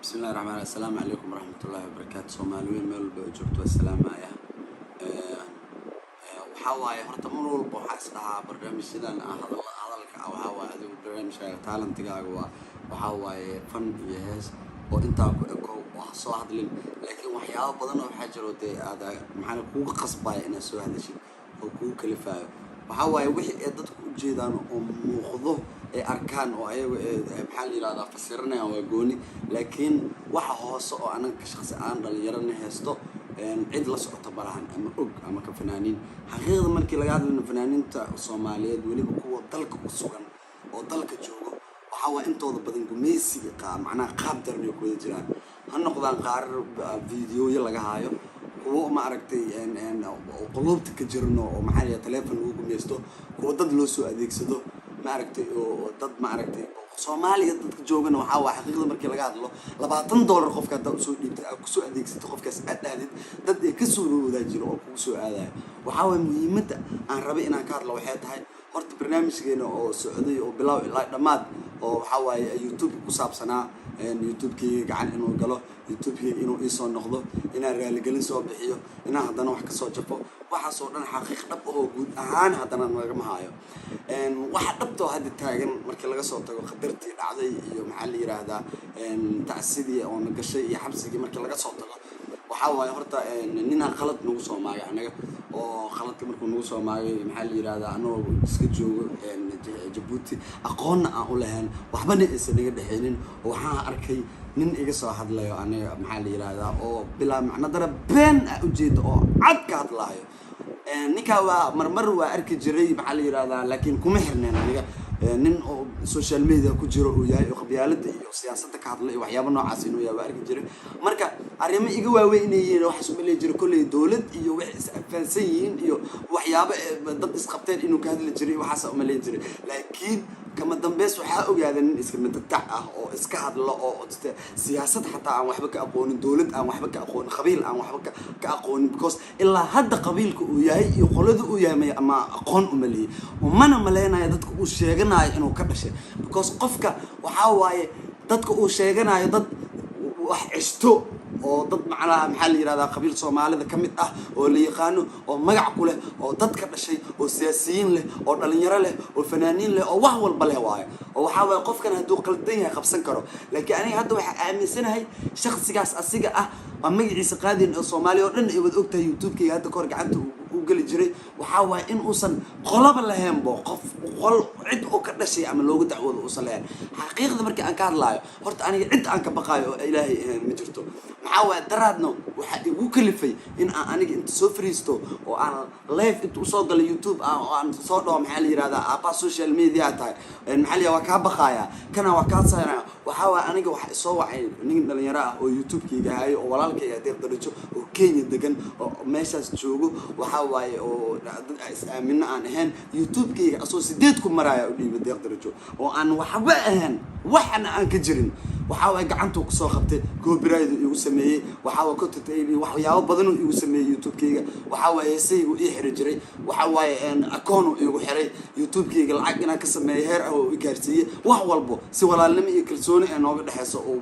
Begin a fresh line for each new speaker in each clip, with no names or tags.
Bismillahi raxmaan. Assalaamu calaykum waraxmatullaahi wabarakaatu. Soomaali weyn meel walba oo joogto waa salaamaya. Waxaa waaye, horta mar walba waxaa is dhahaa barnaamijyadan ah hadalka ah. Waxaa waaye, adigu barnaamijkaaga, talentigaaga waa waxaa waaye fan iyo hees oo intaa ku eko oo ha soo hadlin, laakiin waxyaabo badan oo waxaa jiro dee aad maxaa kugu qasbaya inaad soo hadashid oo kugu kalifaayo. Waxaa waaye, wixii ay dadku u jeedaan oo muuqdo ay arkaan oo ayagu maxaa la yihahdaa fasiranayaan waa gooni, laakiin waxa hoose oo anaga shaqsi aan dhalinyarana haysto cid la socota malahan ama og ama ka fanaaniin. Xaqiiqda markii laga hadlayno, fanaaniinta Soomaaliyeed, weliba kuwa dalka ku sugan oo dalka joogo, waxaa waa intooda badan gumeysiga macnaha qaab daran ay ku wada jiraan. Ha noqdaan qaarar videoyo laga haayo, kuwo ma aragtay quluubta ka jirno oo maxaa la yidhaha telefon lagu gumeysto, kuwo dad loo soo adeegsado, ma aragtay, oo dad ma aragtay Soomaaliya dadka joogana. Waxaa waa xaqiiqda markii laga hadlo, $20 qofka haddaa usoo dhiibtay, aad kusoo adeegsato qofkaas, aad dhahdid, dad ay kasoo roodaa jiro oo kugu soo aadayo. Waxaa waaya, muhiimadda aan rabay inaan ka hadlo waxay tahay, horta barnaamijkeena oo socday oo bilow ilaa dhammaad oo waxaa waaye YouTube ku saabsanaa, YouTube-keyga gacan inuu galo, YouTube-keyga inuu iisoo noqdo, inaan raaligelin soo bixiyo, inaan haddana wax kasoo jafo, waxaasoo dhan xaqiiq dhab ahoo guud ahaan haddana lagama haayo. Waxa dhabtoo hadda taagan, markii laga soo tago khatartii dhacday iyo maxaa la yiraahdaa tacsidii oona gashay iyo xabsigii markii laga soo tago, waxaa waaye, horta ninaan khalad nagu soo maagay anaga oo khaladka markuu nagu soo maagay, maxaa la yirahdaa, anagoo iska joogo Jabuuti, aqoonna aan u lahayn, waxbana aysan naga dhexaynin, waxaan arkay nin iga soo hadlayo aniga, maxaa la yirahdaa, oo bilaa macno dara been ah ujeeda oo cad ka hadlaayo. Ninkaa waa marmar waa arki jiray, maxaa la yirahdaa, laakiin kuma xirneen aniga. Nin oo social media ku jiro uu yahay oo qabyaalada iyo siyaasadda ka hadla iyo waxyaabo noocaas inuu yahay waa arki jiray. Marka arrimo iga waaweyn inay yihiin waxaas uma leeyi jiray. Kolley dowlad iyo waxay is afaansan yihiin iyo waxyaabo dad isqabteen inuu ka hadli jiray, waxaasa uma leeyi jiray. Laakiin kama dambeys waxaa ogaaday nin iska midatac ah oo iska hadlo oo siyaasad xataa aan waxba ka aqoonin, dowlad aan waxba ka aqoonin, qabiil aan waxba ka aqoonin, because ilaa hadda qabiilka uu yahay iyo qolada uu yahay ama aqoon uma lihi, umana maleynayo dadka uu sheeganayo inuu ka dhashay, because qofka waxaa waaye dadka uu sheeganayo dad wax ceshto oo dad macnaha maxaa la yirahdaa qabiil Soomaalida ka mid ah oo la yaqaano oo magac ku leh oo dad ka dhashay oo siyaasiyiin leh oo dhalinyaro leh oo fanaaniin leh oo wax walba leh waayo, oo waxaa waaye qofkan hadduu qaldan yahay qabsan karo. Laakiin aniga hadda waxaa aaminsanahay shakhsigaas asiga ah waa magaciisa qaadin oo Soomaaliya oo dhan ay wada ogtahay, YouTube-kayga hadda kahor gacanta u geli jiray. Waxaa waaye in uusan qolaba lahaynbo, qof qol cid oo ka dhashay ama looga dacwoodo uusan lahayn. Xaqiiqda markii aan ka hadlaayo, horta aniga cid aan ka baqaayo oo Ilaahay ahayn ma jirto. Maxaa waaye, daraadno waxaa igu kalifay in aan aniga inta soo fariisto oo aan live inta usoo galo YouTube ah oo aan soo dhaho, maxaa la yirahdaa, aabbaha social media tahay, maxaa la yirahdaa, waa kaa baqaaya, kana waa kaa saynaya. Waxaa waaye, aniga waxa isoo wacay nin dhalinyaro ah oo YouTube-kayga hayo oo walaalkayga Deeq Darajo oo Kenya degan oo meeshaas joogo. Waxaa waaye oo dad is aamino aan ahayn, YouTube-kayga asoo 8,000 maraaya u dhiibay Deeq Darajo oo aan waxba ahayn, waxna aan ka jirin. Waxaa waaye, gacantuu kusoo qabtay, copyright igu sameeyey, waxaa waa content ID, waxyaabo badanuu igu sameeyey YouTube-kayga. Waxaa waaye, heesahaygu ii xiri jiray. Waxaa waaye, akoonu igu xiray YouTube-kayga, lacag inaan ka sameeyo heer ah oo i gaarsiiyey. Wax walbo si walaalnimo iyo kalsooni ee nooga dhexeyso oo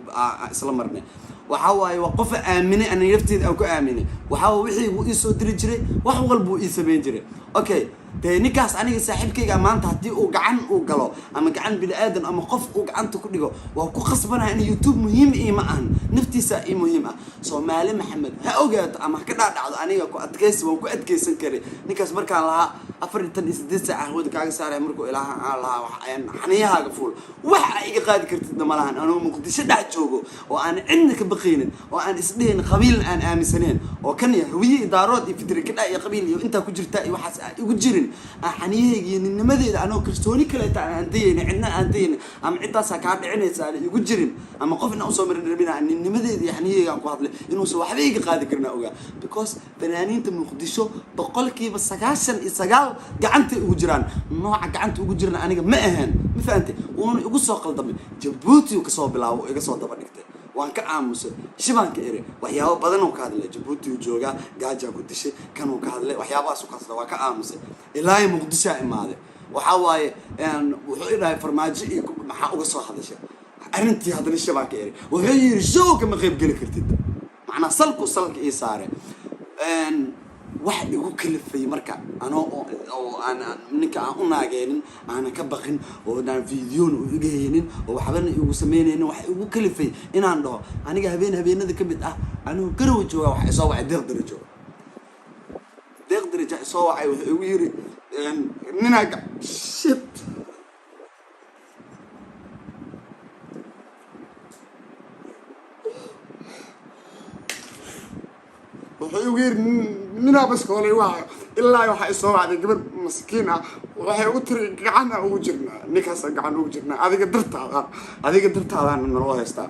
isla marnay. Waxaa waaye, waa qofa aaminay, aniga lafteeda aan ku aaminay. Waxaa waa wixii uu ii soo diri jiray, wax walbuu ii samayn jiray. Okay, dee ninkaas aniga saaxiibkayga maanta haddii uu gacan uu galo ama gacan bini aadan ama qof uu gacanta ku dhigo, waa ku khasbanaha in YouTube muhiim iima ahan, naftiisa ii muhiim ah. Soomaali Maxamed ha ogaato ama ha ka dhaadhacdo, aniga ku adkaysi waan ku adkaysan karay ninkaas. Markaan lahaa 48 saac hawada kaaga saaraya, markuu ilaaha aan lahaa xaniyahaaga fuul, wax aa iga qaadi kartidna ma lahan. Anuu Muqdisho dhex joogo oo aan cidna ka baqaynin oo aan isdhihin qabiilna aan aaminsaneen oo kan iyo Hawiye iyo Daarood iyo fitrikadha iyo qabiil iyo intaa ku jirta iyo waxaas aan igu jirin, aan xaniyahayga iyo ninnimadeeda anoo kalsooni kaleeta aan dayaynin, cidna aan dayaynin ama ciddaasaa kaa dhicinaysa aan igu jirin ama qof inaan usoo marin rabin, aan ninnimadeeda iyo xaniyahayga aan ku hadlay, inuusan waxba iga qaadi karin aan ogaa, because fanaaniinta Muqdisho 99% gacantay ugu jiraan. Nooca gacanta ugu jirana aniga ma ahayn, ma fahantay? Wuuna igu soo qaldamay. Jabuuti uu kasoo bilaabo, iga soo daba dhigtay. Waan ka aamusay, shibaan ka eri. Waxyaabo badan oo ka hadlay, Jabuuti uu joogaa, gaajaa ku dishay, kanuu ka hadlay, waxyaabahaas ka hadlay, waa ka aamusay. Ilaahay Muqdishaa imaaday. Waxaa waaye, wuxuu i dhahay Farmaajo iyo maxaa uga soo hadashay? Arrintii haddana shabaa ka eri. Wuxuu yidhi, "Show kama qayb geli kartid." Macnaa salku salka ii saare. Wax igu kalifay marka anoo oo aan ninka aan u naageenin, aanan ka baqin, oo aan videona u iga haynin, oo waxbana igu sameynaynin, wax igu kalifay inaan dhaho aniga habeen habeenada ka mid ah, anigu Garowe jooga, waxa isoo wacay Deeq Darajo. Deeq Darajo isoo wacay, wuxuu igu yiri ninaa shit. Wuxuu igu yiri ninaa baskoolay waa ilaa waxaa isoo wacday gabar maskiin ah. Waxay ugu tiri, "Gacana ugu jirnaa ninkaasa, gacan ugu jirnaa adiga dartaada, adiga dartaadaana naloo haystaa."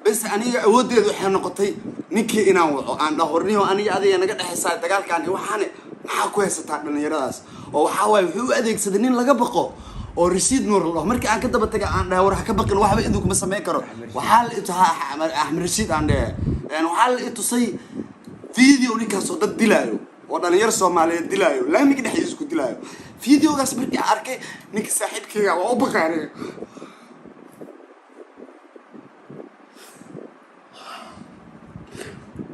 Bes, aniga awooddeedu waxay noqotay ninkii inaan waco, aan dhaho, "Warniyo, aniga adiga naga dhexaysaa dagaalkan iyo waxaane, maxaa ku haysataa dhalinyaradaas?" Oo waxaa waaye wuxuu u adeegsaday nin laga baqo oo Rashiid Nuur la dhaho. Markii aan ka daba taga, aan dhahay, "War ha ka baqin, waxba idinku ma samayn karo." Waxaa la Axmed Rashiid aan dhehe. Waxaa la i tusay video ninkaas oo dad dilaayo, oo dhalinyaro Soomaaliyeed dilaayo, laamiga dhexdiisa ku dilaayo. Videogaas markii aan arkay, ninka saaxiibkayga waa u baqay aniga.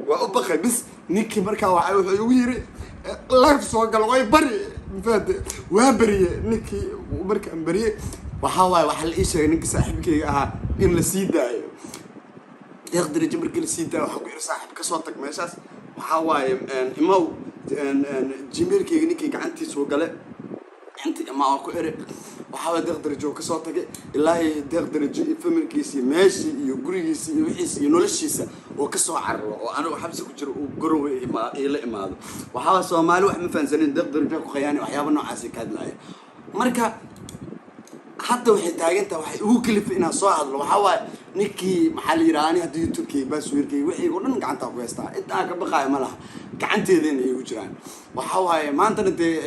Waa u baqay. Bis, ninkii markaa waxa wuxuu igu yiri, "Live soo gal, way bari." Mafahante? Waa beriye ninkii. Markaan beriye, waxaa waaye waxaa la ii sheegay ninka saaxiibkayga ahaa in la sii daayo. Deeq Darajo markii la sii daayo, waxaan ku yiri, "Saaxiib, kasoo tag meeshaas." Waxaa waaye imow Gmailkayga ninkii gacantiisuu gale inta imaa oo ku eri. Waxaa waay Deeq Darajo oo kasoo tagay. Ilaahay Deeq Darajo iyo familkiisa iyo meeshii iyo gurigiisa iyo wixiisa iyo noloshiisa oo kasoo cararo, oo anigu xabsi ku jiro uu Garowe iila imaado. Waxaa waay Soomaali wax ma fahansanin. Deeq Darajo ku khayaani, waxyaaba noocaasi ka hadlaaya. Marka hadda waxay taagan tahay, waxay igu kalifay inaan soo hadlo, waxaa waaye ninkii, maxaa la yidhaha, ani hadda YouTube-kayga, passwordkayga, wixii oo dhan gacantaa ku haystaa. Inta aan ka baqaayo ma laha, gacanteedana igu jiraan. Waxaa waaye maantana dee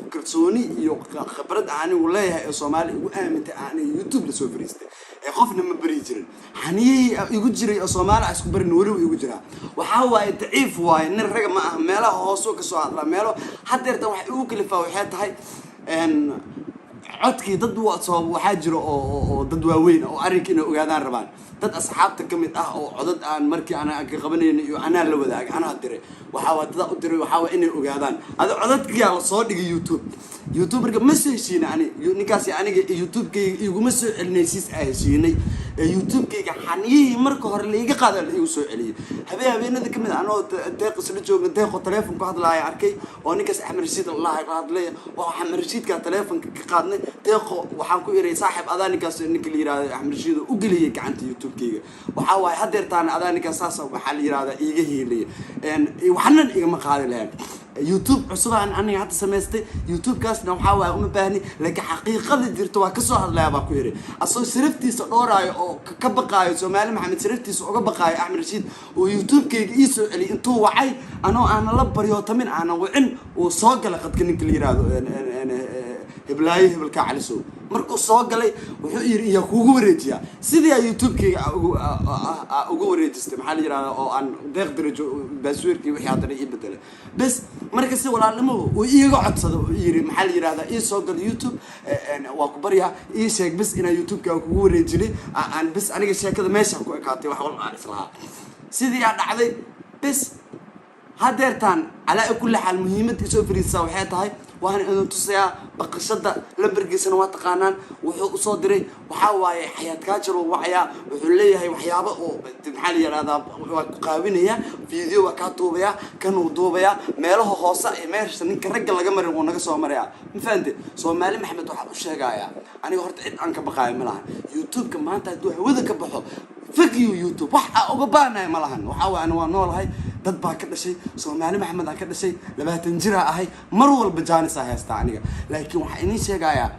kalsooni iyo khibrad anigu leeyahay ee Soomaali igu aamintay, aan YouTube lasoo fariistay ee qofna ma beri jirin. Xaniyihii igu jiray oo Soomaali aan isku barin weliba igu jiraa. Waxaa waaye daciif waaye, nin raga ma aha, meelaha hoosuu kasoo hadlaa meelo. Haddeertan waxay igu kalifaa waxay tahay codkii dad soo waxaa jira oo dad waaweyn oo arrinka inay ogaadaan rabaan, dad asxaabta ka mid ah oo codad aan markii aan ka qabanayno iyo anaa la wadaagay, anaa diray. Waxaa waa dadaa u diray, waxaa waa inay ogaadaan. Adi codadkiyaa la soo dhigay YouTube. YouTube marka ma soo heshiina ani ninkaasi, aniga YouTube-kayga iguma soo celinay siis aa heshiinay. Ee YouTube-kayga xaniyihii marka hore laiga qaada la igu soo celiyay. Habeen habeenada kamid ah, anoo Deeq isla joogna, Deeqoo teleefon ku hadlaaya arkay oo ninkaas Axmed Rashiid la hadlaya, oo Axmed Rashiidka teleefonka ka qaadnay. Deeqo waxaan ku iray, "Saaxib, adaa ninkaas, ninka la yirahdo Axmed Rashiid oo u geliyay gacanta YouTube-kayga. Waxaa waaye haddeertaana adaa ninkaas saas, waxaa la yirahdaa, iiga hiilaya, waxnan igama qaadi lahayn. YouTube cusub aan aniga hadda samaystay, YouTube-kaasna waxaa waaye uma baahni, laakiin xaqiiqada jirta waa kasoo hadlaya," baa ku yidhi, asagoo sharaftiisa dhooraayo oo ka baqaayo Soomaali Maxamed, sharaftiisa uga baqaayo Axmed Rashiid oo YouTube-kayga ii soo celiyay. Intuu wacay, anoo aanan la baryootamin, aanan wicin, uu soo galay qadka ninka la yiraahdo heblaayo hebelkaa Calisow. Markuu soo galay wuxuu yidhi, "Iyaa kuugu wareejiyaa?" Sidii aa YouTube-kayga uga wareejistay, maxaa la yirahdaa, oo aan Deeq Darajo passwordkii wixii haddana ii bedelay. Bes, marka si walaalnimo uu iiga codsado, uu yidhi, maxaa la yirahdaa, "Ii soo gal YouTube, waa ku baryaa, ii sheeg bes inaa YouTube-ka kugu wareejinay." Aan bes aniga sheekada meesha ku ekaatay, wax walba aan islahaa sidii aa dhacday. Bes, hadeertaan calaa kulli xaal muhiimadda isoo fariisaa waxay tahay waana idin tusayaa baqashada. Lambarkiisana waa taqaanaan. Wuxuu usoo diray, waxaa waaye Xayaat Kaajar uu wacayaa. Wuxuu leeyahay waxyaabo oo, maxaa la yidhahdaa, waa ku qaawinaya, video waa kaa duubayaa, kan uu duubayaa, meelaha hoose iyo meesha ninka ragga laga marin wuu naga soo marayaa. Ma fahante? Soomaali Maxamed waxaa u sheegayaa, aniga horta cid aan ka baqaayo ma lahan. YouTube-ka maanta hadduu hawada ka baxo, fuck you YouTube, wax aa uga baanaya ma lahan. Waxaa waay ani waa noolahay, dad baa ka dhashay, Soomaali Maxamed aan ka dhashay, 20 jiraa ahay, mar walba jaanis aa haystaa aniga. Laakiin waxaa idiin sheegayaa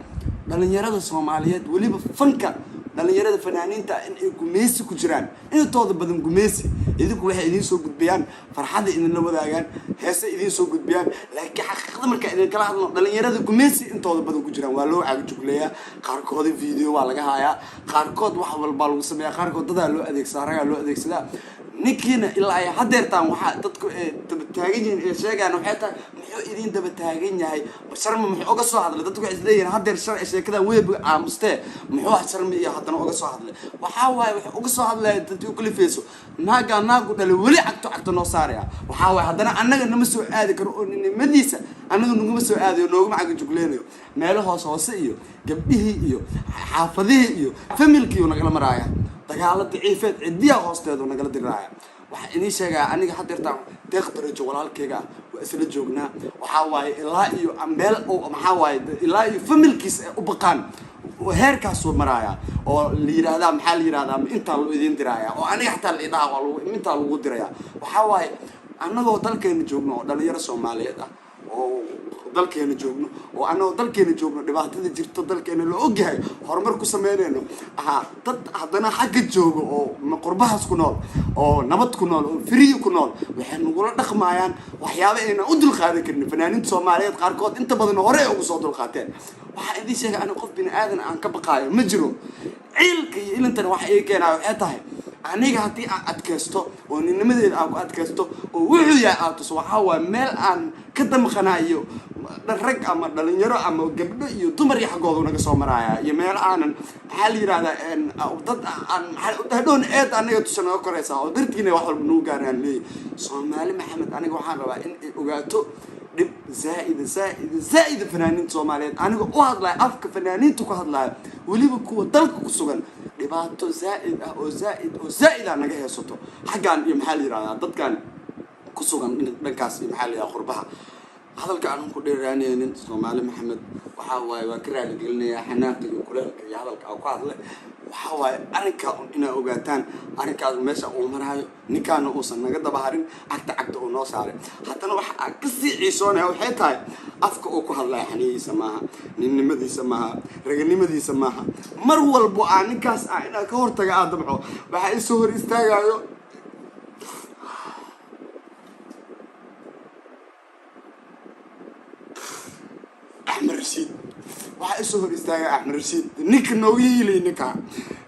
dhalinyarada Soomaaliyeed, weliba fanka, dhalinyarada fanaaniinta, in ay gumeysi ku jiraan intooda badan. Gumeysi idinku waxay idiin soo gudbiyaan, farxadda idinla wadaagaan, heese idiin soo gudbiyaan, laakiin xaqiiqada markaa idin kala hadlo, dhalinyarada gumeysi intooda badan ku jiraan. Waa loo caagajugleeyaa qaarkooda, video waa laga hayaa qaarkood, wax walbaa lagu sameeyaa qaarkood, dadaa loo adeegsadaa, ragaa loo adeegsadaa. Ninkiina ilaa ay hadeertaan waxaa dadku ay daba taagan yihiin ee sheegaan waxay tahay, muxuu idin daba taagan yahay Sharma? Muxuu uga soo hadlay? Dadku waxay isleeyihiin hadeer sharci sheekadan weeb aamustee, muxuu Sharma iyo haddana uga soo hadlay? Waxaa waaye, wuxuu uga soo hadlaya dadki u kalifeyso naagaa naagu dhalay weli cagto cagto noo saaraya. Waxaa waaye, haddana annaga nama soo aadi karo oo ninimadiisa annaga naguma soo aadayo, nooguma caga jugleynayo. Meelo hoose hoose iyo gabdhihii iyo xaafadihii iyo familkiiyu nagala maraaya, dagaalo daciifeed cidiya hoosteedu nagala diraaya. Waxaa idiin sheegaya, aniga hadeertaan Deeq Darajo walaalkayga ah waa isla joognaa. Waxaa waaye, ilaa iyo meel maxaa waaye, ilaa iyo familkiis ay u baqaan heerkaasuu maraaya oo la yidhaahdaa, maxaa la yidhahdaa, intaa loo idiin diraaya oo aniga xataa la idhaha waa lagu intaa lagu diraya. Waxaa waaye, annagoo dalkeena joogno oo dhalinyaro Soomaaliyeed ah oo dalkeena joogno oo annagoo dalkeena joogno, dhibaatada jirto dalkeena la ogyahay, horumar ku sameynayno ahaa, dad haddana xagga joogo oo qurbahaas ku nool oo nabad ku nool oo free ku nool waxay nagula dhaqmayaan waxyaaba aynan u dulqaadan karin. Fanaaniinta Soomaaliyeed qaarkood inta badan hore ay ugu soo dulqaateen. Waxaa idiin sheegay, aniga qof bini aadan aan ka baqaayo ma jiro. Ciilka iyo ilintana waxa ii keenayo waxay tahay, aniga haddii aan adkaysto oo ninnimadeeda aan ku adkaysto oo wuxuu yahay aad tuso, waxaa waaye meel aan ka damqanayo rag ama dhalinyaro ama gabdho iyo dumar iyo xaggooda naga soo maraaya iyo meel aanan, maxaa la yidhahdaa, dad aan hadhown eed anaga tusa naga koraysaa oo dartiina wax walba nagu gaaraan leeyahy. Soomaali Maxamed, aniga waxaan rabaa in ay ogaato dhib zaa'ida zaa'ida zaa'ida fanaaniinta Soomaaliyeed, aniga u hadlayo afka fanaaniinta ku hadlayo, weliba kuwa dalka ku sugan, dhibaato zaa'id ah oo zaa'id oo zaa'id ah naga heesato xaggan iyo, maxaa la yidhahdaa, dadkan ku sugan dhankaas iyo, maxaa la yidhahdaa, qurbaha. Hadalka aanan ku dheeraanaynin, Soomaali Maxamed, waxaa waaye waan ka raaligelinayaa xanaaqa iyo kuleelka iyo hadalka aan ku hadlay. Waxaa waaye, arrinkaa un inaa ogaataan arrinkaas meesha uu maraayo, ninkaana uusan naga daba harin, cagta cagta uu noo saaray. Haddana waxa aan kasii ciisoonaya waxay tahay, afka uu ku hadlaya xaniyihiisa maaha, ninnimadiisa maaha, raganimadiisa maaha. Mar walbo aan ninkaas ah inaan ka hortaga aan damco, waxaa isoo hor istaagayo Axmed Rashiid. Waxaa isoo hor istaagay Axmed Rashiid, ninka nooga hiilay,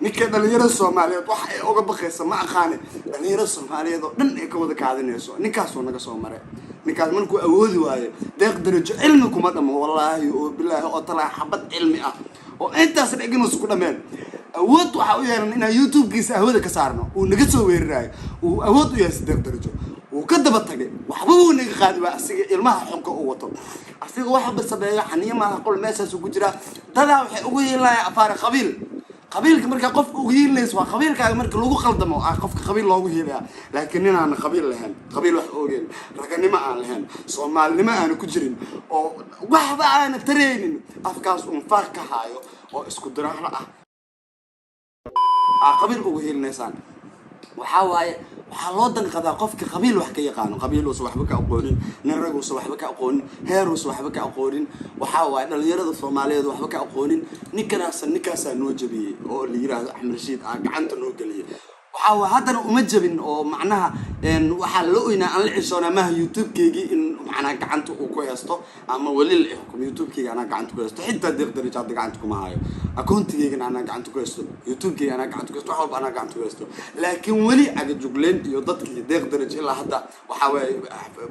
ninka dhalinyarada Soomaaliyeed wax ay uga baqaysa ma aqaane, dhalinyarada Soomaaliyeed oo dhan ay ka wada kaadinayso. Ninkaasuu naga soo maray. Ninkaas markuu awoodi waayo Deeq Darajo cilmi kuma dhamo, wallaahi oo bilaahi oo talaa xabad cilmi ah oo intaas dheg inuusa ku dhameen. Awood waxaa u yeelan inaan YouTube-kiisa hawada ka saarno uu naga soo weeraraayo. Uu awood u yeesay Deeq Darajo, wuu ka daba tagay, waxba wuu naga qaadi waa asiga ilmaha xunka uu wato. Asiga waxba sameeyo xaniyo maaha, qol meeshaasuu ku jiraa. Dadaa waxay ugu yeelanayaan afaare qabiil. Qabiilka markaa qofka ugu hiilinaysa waa qabiilkaaga marka lagu qaldamo ah qofka qabiil loogu hiilaya. Laakiin nin aan qabiil lahayn, qabiil wax ogeyn, raganimo aan lahayn, Soomaalinimo aana ku jirin oo waxba aana taraynin, afkaas uun faar ka haayo oo isku diraalo ah aa qabiil ugu hiilinaysaan. Waxaa waaye, waxaa loo danqadaa qofka qabiil wax ka yaqaano. Qabiiluusa waxba ka aqoonin, nin raguusa waxba ka aqoonin, heeruusa waxba ka aqoonin, waxaa waaye dhalinyarada Soomaaliyeed waxba ka aqoonin. Ninkanaasa ninkaasaa noo jabiyey oo la yiraahdo Axmed Rashiid aa gacanta noo geliyey. Waxaa waaye, haddana uma jabin oo macnaha waxaa la oynaa aan la cishoonaa maaha YouTube-keygii in macnaha gacanta uu ku haysto ama weli la xukumo. YouTube-keyga anaa gacanta ku haysto, xitaa Deeq Darajo hadda gacanta kuma hayo. Akoontigeygana anaa gacanta ku haysto, YouTube-keyga anaa gacanta ku haysto, wax walba anaa gacanta ku haysto. Laakiin weli cagajugleen iyo dadkii Deeq Darajo ilaa hadda waxaa waaye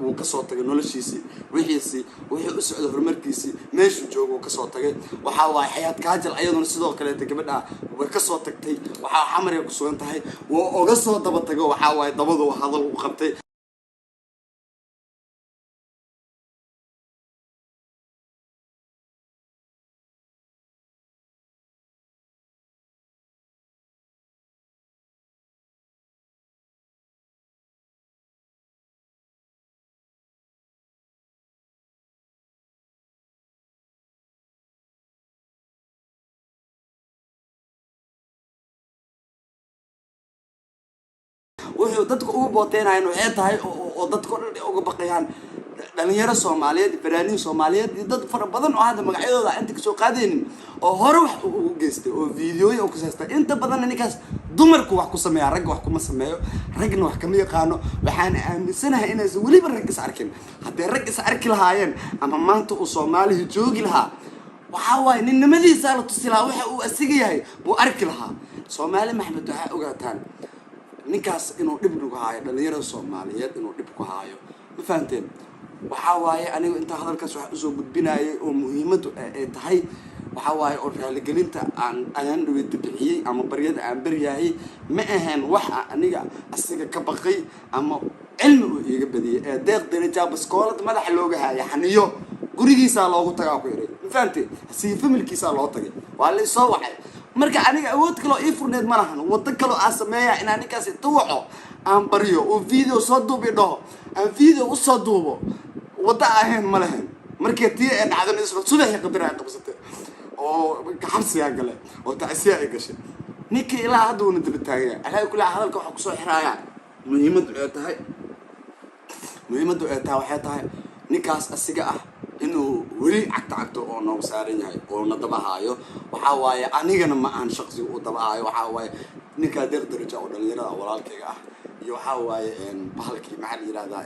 wuu kasoo tagay noloshiisii, wixiisii, wixii u socday, horumarkiisii, meeshuu joogo wuu kasoo tagay. Waxaa waaye, Xayaat Kaajal ayaduna sidoo kaleeta gabadha way kasoo tagtay, waxaa Xamaray ku sugan tahay. Wuu oga soo daba tago, waxaa waaye dabadu hadal u qabtay. Wuxuu dadka ugu booteynayan waxay tahay oo dadka o dhan ay uga baqayaan dhalinyaro Soomaaliyeed, fanaaniin Soomaaliyeed iyo dad fara badan oo hadda magacyadooda inta kasoo qaadaynin oo hore wax ugu geystay oo videoya ku saystay. Inta badanna ninkaas dumarku wax ku sameeya, ragga wax kuma sameeyo, ragna wax kama yaqaano. Waxaan aaminsanahay inaysan weliba rag is arkin. Hadday rag is arki lahaayeen ama maanta uu Soomaalihi joogi lahaa, waxaa waaye ninnimadiisaa la tusi lahaa, waxa uu asiga yahay buu arki lahaa. Soomaali Maxamed, waxaa ogaataan Ninkaas inuu dhib nagu haayo, dhalinyarada Soomaaliyeed inuu dhib ku haayo, ma fahanteen? Waxaa waaye, anigu intaa hadalkaas wax usoo gudbinayay oo muhiimaddu ay tahay, waxaa waaye oo raaligelinta aan ayaan dhaweyd bixiyey ama baryada aan baryaayay ma ahayn waxa aniga asiga ka baqay ama cilmi uu iiga badiyey. Ee Deeq Darajaa baskoolad madaxa looga haaya, xaniyo gurigiisaa loogu tagaa ku iray, ma fahamtee? Sii familkiisaa loo tagay, waa la isoo wacay. Marka aniga awood kaloo ii furneed ma lahan, waddo kaloo aan sameeya inaan ninkaas inta waco aan baryo oo video soo duub i dhaho, aan video usoo duubo, waddo ahayn ma lahayn. Markii tii ay dhacdan, isla subaxii qadar ay qabsatay oo xabsigaa gale oo tacsiya ay gashay, ninkii ilaa hadda uuna daba taaganya. Alaa kulli, hadalka waxaa kusoo xiraaya, muhiimaddu ay tahay waxay tahay ninkaas asiga ah inuu weli cagta cagto oo noogu saaran yahay oo na daba haayo. Waxaa waaye, anigana ma ahan shaqsiga uu daba haayo. Waxaa waaye ninkaa Deeq Daraja oo dhalinyarada walaalkayga ah iyo waxaa waaye bahalkii, maxaa la yihahdaa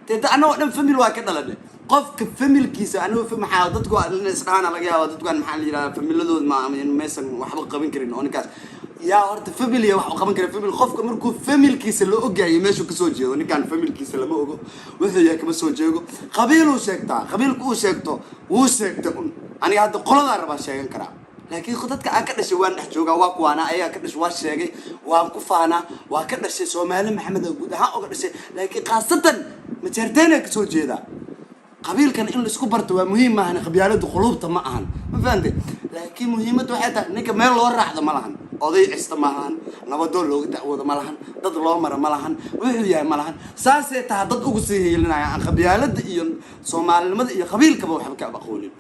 dee, annagoo dhan family waa ka dhalanay. Qofka familkiisa anigo maxaa dadku isdhaana laga yaaba, dadkan maxaa la yihahdaa, familadooda ma maysan waxba qaban karin oo ninkaas yaa horta familia wax u qaban kara. Family, qofka markuu familkiisa la ogyahay meeshuu kasoo jeedo, ninkaan familkiisa lama ogo, wuxuu yahay kama soo jeego. Qabiiluu sheegtaa, qabiilka uu sheegto wuu sheegta un. Aniga hadda qoladaa rabaa sheegan karaa, laakiin dadka aan ka dhashay waan dhex joogaa, waa kuwaana ayagaa ka dhashay, waa sheegay, waan ku faanaa, waa ka dhashay Soomaali Maxamed oo guud ahaan oga dhashay, laakiin khaasatan Majeerteena kasoo jeedaa. Qabiilkan in laisku barto waa muhiim, maahan qabyaaladu quluubta ma ahan, ma fahamte? Laakiin muhiimadda waxay tahay ninka meel loo raacdo ma lahan, oday cista ma lahan, nabadoon looga dacwoodo ma lahan, dad loo mara ma lahan, wuxuu yahay ma lahan. Saasay taha dad ugu sii hiilinaya aan qabyaalada iyo soomaalinimada iyo qabiilkaba waxba ka aqoonin.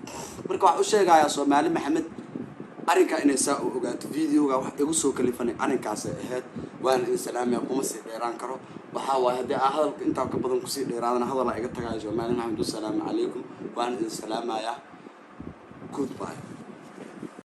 Marka waxaa u sheegayaa Soomaali Maxamed arrinkaa inay saa u ogaato. Videoga wax igu soo kalifanay arrinkaasay ahayd. Waana idin salaamaya, kuma sii dheeraan karo. Waxaa waaye, haddii aa hadalka intaa ka badan kusii dheeraadana, hadalaa iga tagayo. Soomaali Maxamed, wasalaamu calaykum, waana idin salaamayaa, goodbye.